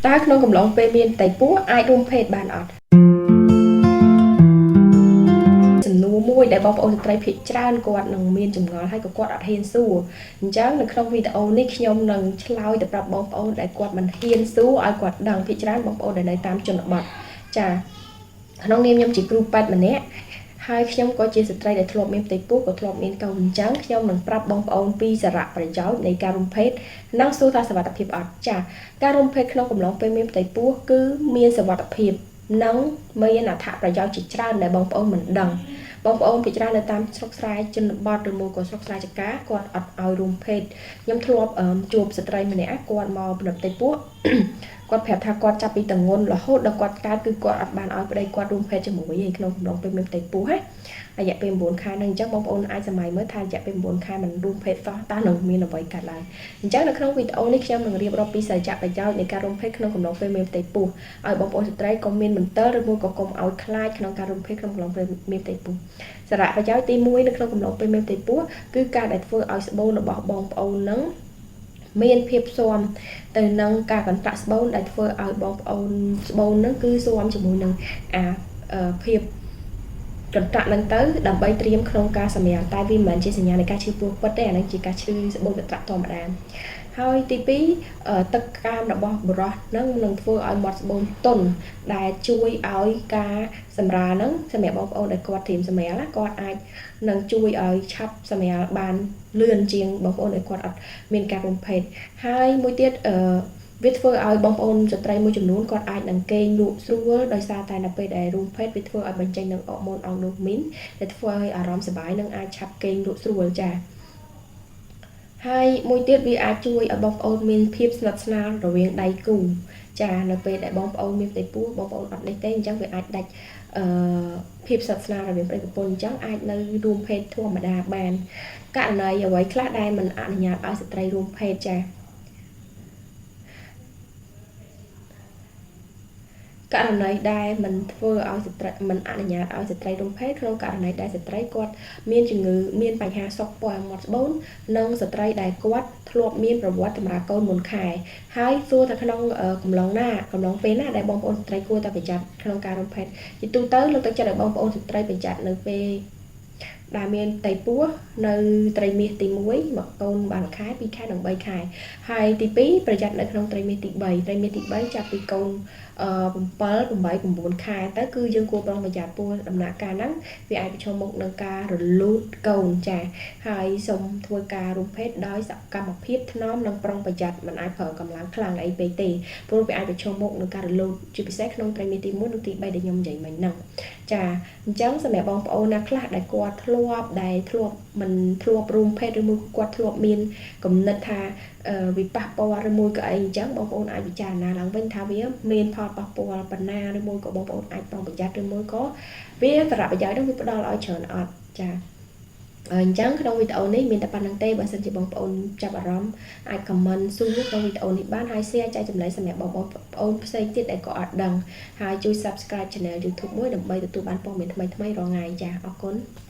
តើក្នុងកំឡុងពេលមានផ្ទៃពោះអាចរួមភេទបានអត់សំណួរមួយដែលបងប្អូនស្ត្រីភាគច្រើនគាត់នឹងមានចម្ងល់ហើយក៏គាត់អត់ហ៊ានសួរអញ្ចឹងនៅក្នុងវីដេអូនេះខ្ញុំនឹងឆ្លើយទៅប្រាប់បងប្អូនដែលគាត់មិនហ៊ានសួរឲ្យគាត់ដឹងភាគច្រើនបងប្អូនដែលនៅតាមជនបទចាក្នុងនាមខ្ញុំជាគ្រូពេទ្យម្នាក់ហើយខ្ញុំក៏ជាស្ត្រីដែលធ្លាប់មានផ្ទៃពោះក៏ធ្លាប់មានកូនអញ្ចឹងខ្ញុំនឹងប្រាប់បងប្អូនពីសារៈប្រយោជន៍នៃការរួមភេទនិងសួរថាសុវត្ថិភាពអត់ចាការរួមភេទក្នុងកំឡុងពេលមានផ្ទៃពោះគឺមានសុវត្ថិភាពនិងមានអត្ថប្រយោជន៍ជាច្រើនដែលបងប្អូនមិនដឹងបងប្អូនភាគច្រើននៅតាមស្រុកស្រែជនបទឬមួយក៏ស្រុកស្រែចម្ការគាត់អត់ឲ្យរួមភេទខ្ញុំធ្លាប់ជួបស្ត្រីម្នាក់គាត់មកពិនិត្យផ្ទៃពោះគាត់ប្រាប់ថាគាត់ចាប់ពីតងន់រហូតដល់គាត់កើតគឺគាត់អត់បានឲ្យប្តីគាត់រួមភេទជាមួយទេក្នុងកំឡុងពេលមានផ្ទៃពោះណារយៈពេល9ខែហ្នឹងអញ្ចឹងបងប្អូនអាចសម័យមើលថារយៈពេល9ខែមិនរួមភេទសោះតើនឹងមានអ្វីកើតឡើងអញ្ចឹងនៅក្នុងវីដេអូនេះខ្ញុំនឹងរៀបរាប់ពីសច្ចៈប្រយោជន៍នៃការរួមភេទក្នុងកំឡុងពេលមានផ្ទៃពោះឲ្យបងប្អូនស្ត្រីកុំមានមន្ទិលឬមួយក៏កុំឲ្យខ្លាចក្នុងការរួមភេទក្នុងកំឡុងពេលមានផ្ទៃពោះសារៈប្រយោជន៍ទី1នៅក្នុងកំឡុងពេលមានផ្ទៃពោះគឺការដែលធ្វើឲ្យស្បូនរបស់បងប្អូននឹងមានភាពស៊ាំទៅនឹងការកន្ត្រាក់ស្បូនដែលធ្វើឲ្យបងប្អូនស្បូននឹងគឺស៊ាំជាមួយនឹងអាភាពកន្ត្រាក់នឹងទៅដើម្បីត្រៀមក្នុងការសម្រាលតែវាមិនមែនជាសញ្ញានៃការឈឺពោះពិតទេអានឹងជាការឈឺស្បូនកន្ត្រាក់ធម្មតាហើយទី2ទឹកកាមរបស់បុរសនឹងនឹងធ្វើឲ្យមាត់ស្បូនទន់ដែលជួយឲ្យការសម្រាលនឹងសម្រាប់បងប្អូនដែលគាត់ត្រៀមសម្រាលណាគាត់អាចនឹងជួយឲ្យឆាប់សម្រាលបានលឿនជាងបងប្អូនដែលគាត់អត់មានការរំភេទហើយមួយទៀតវាធ្វើឲ្យបងប្អូនស្ត្រីមួយចំនួនគាត់អាចនឹងគេងលក់ស្រួលដោយសារតែនៅពេលដែលរួមភេទវាធ្វើឲ្យបញ្ចេញនឹងអរម៉ូនអង់ដូមីនដែលធ្វើឲ្យអារម្មណ៍សប្បាយនិងអាចឆាប់គេងលក់ស្រួលចា៎ហើយមួយទៀតវាអាចជួយឲ្យបងប្អូនមានភាពស្និទ្ធស្នាលរវាងដៃគូចានៅពេលដែលបងប្អូនមានផ្ទៃពោះបងប្អូនអត់នេះទេអញ្ចឹងវាអាចដាច់អឺភាពស្និទ្ធស្នាលរវាងប្តីប្រពន្ធអញ្ចឹងអាចនៅរួមភេទធម្មតាបានករណីអ្វីខ្លះដែលមិនអនុញ្ញាតឲ្យស្ត្រីរួមភេទចាករណីដែលមិនធ្វើឲ្យស្ត្រីមិនអនុញ្ញាតឲ្យស្ត្រីរួមភេទក្នុងករណីដែលស្ត្រីគាត់មានជំងឺមានបញ្ហាសុកពោះមាត់ស្បូននិងស្ត្រីដែលគាត់ធ្លាប់មានប្រវត្តិសម្រាប់កូនមុនខែហើយសួរថាក្នុងកំឡុងណាកំឡុងពេលណាដែលបងប្អូនស្ត្រីគួរតែប្រយ័ត្នក្នុងការរួមភេទជាទូទៅលោកទឹកចិត្តឲ្យបងប្អូនស្ត្រីប្រយ័ត្ននៅពេលដែលមានផ្ទៃពោះនៅត្រីមាសទី1មកកូនបាន1ខែ2ខែនិង3ខែហើយទី2ប្រយ័ត្ននៅក្នុងត្រីមាសទី3ត្រីមាសទី3ចាប់ពីកូន7 8 9ខែទៅគឺយើងគួរប្រុងប្រយ័ត្នព្រោះដំណាក់កាលហ្នឹងវាអាចប្រឈមមុខនឹងការរលូតកូនចាហើយសូមធ្វើការរួមភេទដោយសកម្មភាពថ្នមនិងប្រុងប្រយ័ត្នមិនអាចប្រើកម្លាំងខ្លាំងអីពេកទេព្រោះវាអាចប្រឈមមុខនឹងការរលូតជាពិសេសក្នុងត្រីមាសទី1និងទី3ដែលខ្ញុំនិយាយមិញហ្នឹងចាអញ្ចឹងសម្រាប់បងប្អូនណាខ្លះដែលគាត់ធ្លាប់ដែលធ្លាប់មិនធ្លាប់រួមភេទឬមួយគាត់ធ្លាប់មានគំនិតថាវាប៉ះពាល់ឬមួយក៏អីអញ្ចឹងបងប្អូនអាចពិចារណាឡើងវិញថាវាមានផលប៉ះពាល់ប៉ុណ្ណាឬមួយក៏បងប្អូនអាចប្រុងប្រយ័ត្នឬមួយក៏វាសារៈប្រយោជន៍នោះវាផ្ដល់ឲ្យច្រើនអត់ចាអញ្ចឹងក្នុងវីដេអូនេះមានតែប៉ុណ្្នឹងទេបើសិនជាបងប្អូនចាប់អារម្មណ៍អាច comment សួរក្នុងវីដេអូនេះបានហើយ share ចែកចម្លែកសម្រាប់បងប្អូនផ្សេងទៀតដែលក៏អត់ដឹងហើយជួយ subscribe channel YouTube មួយដើម្បីទទួលបានព័ត៌មានថ្មីៗរាល់ថ្ងៃចាអរគុណ។